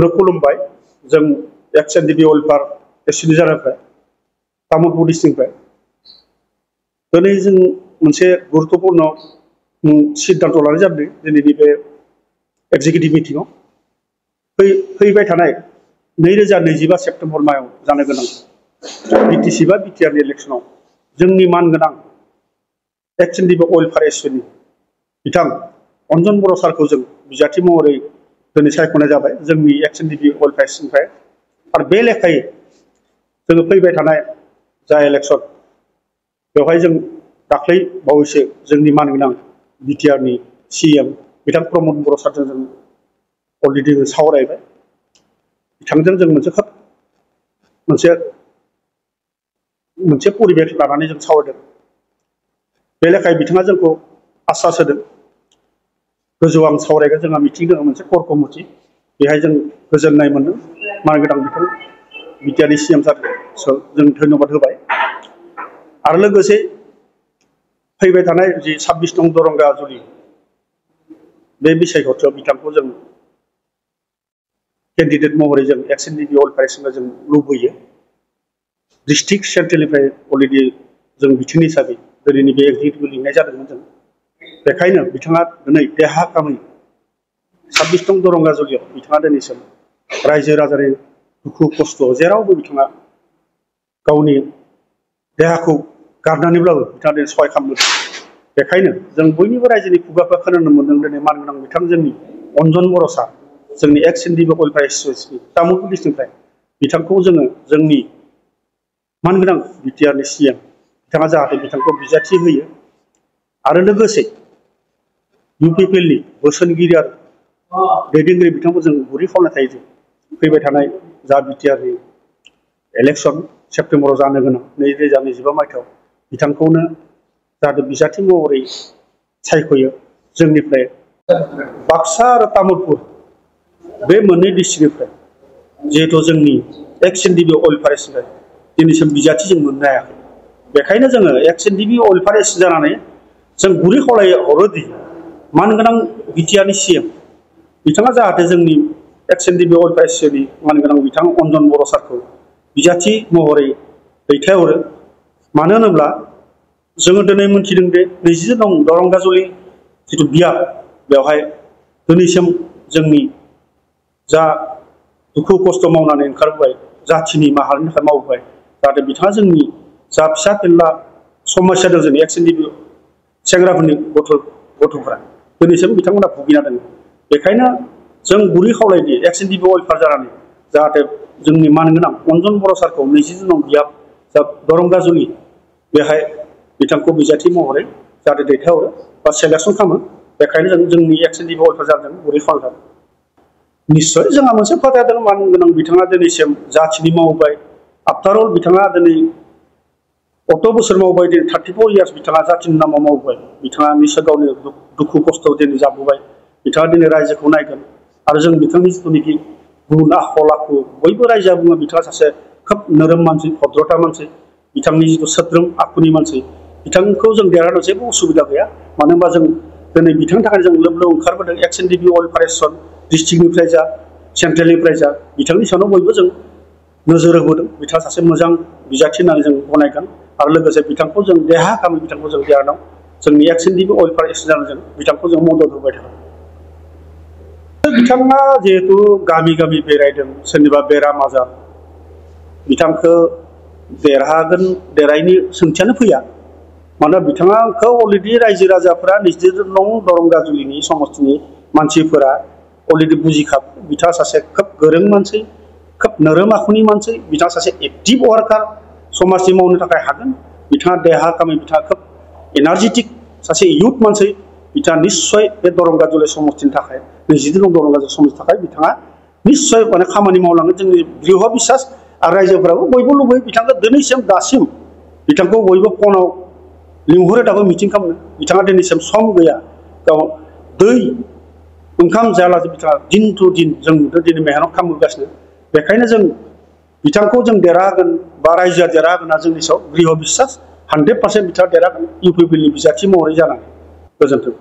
खुलुमबाय जों एक्स-एन-डि-पि अइलफार एसोसिएसननि जानायनिफ्राय तामुलपुर डिस्ट्रिक्टनिफ्राय दिनै जों मोनसे गुरुत्वपूर्ण सिद्धांत लानाय जादों दिनैनि बे एक्जिकिउटिभ मिटिंआव फैबाय थानाय 2025 सेप्तेम्बर मायाव जानो गोनां बिटिसि बा बिटिआरनि इलेक्शनाव जोंनि मानगोनां एक्स-एन-डि-पि अइलफार एसोसिएसननि बिथां अन्जन बर' सारखौ जों बिजाथि महरै दिनै सायख'नाय जाबाय जोंनि एक्स-एन-डि-पि अइलफार एसोसिएसननिफ्राय आरो बे लेखायै जोङो फैबाय थानाय जा इलेक्शन बेवहाय जों दाख्लै बावैसो जोंनि मानगोनां बिटिआरनि सिएम बिथां प्रमद बर' सारजों जों अलरेडि सावरायबाय बिथांजों जों मोनसे परिबेस लानानै जों सावरायदों बे लेखायै बिथाङा जोंखौ आश्वास होदों गोजौ आं सावरायगोन जोंहा मिटिं दङ मोनसे कोर कमिटि बेहाय जों गोजोननाय मोनदों मानगोनां बिथां बिटिआरनि सिएम सारखौ जों धन्यबाद होबाय आरो लोगोसे फैबाय थानाय जि 26 नं दरंगा जुलि बे बिसायख'थियाव बिथांखौ जों केन्डिडेट महरै जों एक्स-एन-डि-पि अइलफार एसोसिएसनखौ जों लुबैयो डिस्ट्रिक्ट सेन्ट्रेलनिफ्राय अलरेडि जों बिथिं हिसाबै दिनैनि बे एक्जिकिउटिभखौ लिंनाय जादोंमोन जों बेखायनो बिथाङा दिनै देहा कामै 26 नं दरंगा जुलियाव बिथाङा दिनैसिम रायजो राजानि दुखु खस्थ' जेरावबो बिथाङा गावनि देहाखौ गारनानैब्लाबो बिथाङा दिनै सहाय खालामदों बेखायनो जों बयनिबो रायजोनि खुगाखौ खोनानो मोनदों दिनै मानगोनां बिथां जोंनि अन्जन बर' सार जोंनि एक्स-एन-डि-पि अइलफार एसोसिएसननि तामुलपुर डिस्ट्रिक्टनिफ्राय बिथांखौ जोङो जोंनि मानगोनां बिटिआरनि सिएम बिथाङा जाहाथे बिथांखौ बिजाथि होयो आरो लोगोसे इउपिपिएलनि बोसोनगिरि आरो दैदेनगिरि बिथांखौ जों गुरै खावलायनाय थायो जों फैबाय थानाय जा बिटिआरनि इलेक्शन सेप्तेम्बराव जानो गोनां 2025 मायथाइयाव बिथांखौनो जाहाथे बिजाथि महरै सायख'यो जोंनिफ्राय बाक्सा आरो तामुलपुर बे मोननै डिस्ट्रिक्टनिफ्राय जिहेथु जोंनि एक्स-एन-डि-पि अइलफार एसोसिएसन दिनैसिम बिजाथि जों मोननो हायाखै बेखायनो जोङो एक्स-एन-डि-पि अइलफार एसोसिएसन जानानै जों गुरै खावलायहरोदि मानगोनां बिटिआरनि सिएम बिथाङा जाहाथे जोंनि एक्स-एन-डि-पि अइलफार एसोसिएसननि मानगोनां बिथां अन्जन बर' सारखौ बिजाथि महरै दैथायहरो मानो होनोब्ला जोङो दिनै मोनथिदों दि 20 नं दरंगा जुलि जिथु बिया बेवहाय दिनैसिम जोंनि जा दुखु खस्थ' मावनानै ओंखारबोबाय जाथिनि माहारिनि थाखाय मावबोबाय जाहाथे बिथाङा जोंनि जा फिसा फिनला समस्या दं जोंनि एक्स-एन-डि-पि सेंग्राफोरनि गथ'फोरा दिनैसिम बिथांमोना भुगिना दङ बेखायनो जों गुरै खावलायोदि एक्स-एन-डि-पि अइलफार जानानै जाहाथे जोंनि मानगोनां अन्जन बर' सारखौ 20 नं बिया जा दरंगा जुलि बेहाय बिथांखौ बिजाथि महरै जाहाथे दैथायहरो बा सेलेक्सन खालामो बेखायनो जों जोंनि एक्स-एन-डि-पि अइलफार जादों गुरै खावलायदों निस्सय जोंहा मोनसे फोथायदों मानगोनां बिथाङा दिनैसिम जाथिनि मावबाय आफ्टार अल बिथाङा दिनै अत बोसोर मावबाय दिनै 34 इयार्स बिथाङा जाथिनि नामाव मावबाय बिथाङा निस्सय गावनि दुखु खस्थ' दिनै जाबोबाय बिथाङा दिनै रायजोखौ नायगोन आरो जों बिथांनि जिथुनिखि गुन आखल आखु बयबो रायजोआ बुङो बिथाङा सासे खोब नोरोम मानसि भद्रता मानसि बिथांनि जिथु सोद्रोम आखुनि मानसि बिथांखौ जों देरहानो जेबो उसुबिदा गैया मानो होनबा जों दिनै बिथांनि थाखाय जों लोब लोब ओंखारबोदों एक्स-एन-डि-पि अइलफार एसोसिएसन डिस्ट्रिक्टनिफ्राय जा सेन्ट्रेलनिफ्राय जा बिथांनि सायावनो बयबो जों नोजोर होबोदों बिथाङा सासे मोजां बिजाथि होननानै जों गनायगोन आरो लोगोसे बिथांखौ जों देहा कामै बिथांखौ जों देरहानायाव जोंनि एक्स-एन-डि-पि अइलफार एसोसिएसन जों बिथांखौ जों मदद होबाय थागोन बिथाङा जिहेतु गामि गामि बेरायदों सोरनिबा बेराम आजार बिथांखौ देरहागोन देरहायनि सोंथियानो फैया मानोना बिथाङाखौ अलरेडि रायजो राजाफोरा 20 नं दरंगा जुलिनि समस्तिनि मानसिफोरा अलरेडि बुजिखाबाय बिथाङा सासे खोब गोरों मानसि खोब नोरोम आखुनि मानसि बिथाङा सासे एक्टिभ वार्कार समाजनि मावनो थाखाय हागोन बिथाङा देहा कामै बिथाङा खोब एनार्जेटिक सासे इयुथ मानसि बिथाङा निस्सय बे दरंगा जुलि समस्तिनि थाखाय 20 नं दरंगा जुलि समस्तिनि थाखाय बिथाङा निस्सय माने खामानि मावलांगोन जोंनि दृढ़ बिसास आरो रायजोफोराबो बयबो लुबैयो बिथांखौ दिनैसिम दासिम बिथांखौ बयबो फनाव लिंहरो दाबो मिटिं खालामनो बिथाङा दिनैसिम सम गैया गाव दै ओंखाम जायालासे बिथाङा दिन टु दिन जों नुदों दिनै मेहनत खालामगासिनो बेखायनो जों बिथांखौ जों देरहागोन बा रायजोआ देरहागोन होनना जोंनि सायाव दृढ़ बिसास 100% बिथाङा देरहागोन इउपिपिएलनि बिजाथि महरै जानानै गोजोन्थों।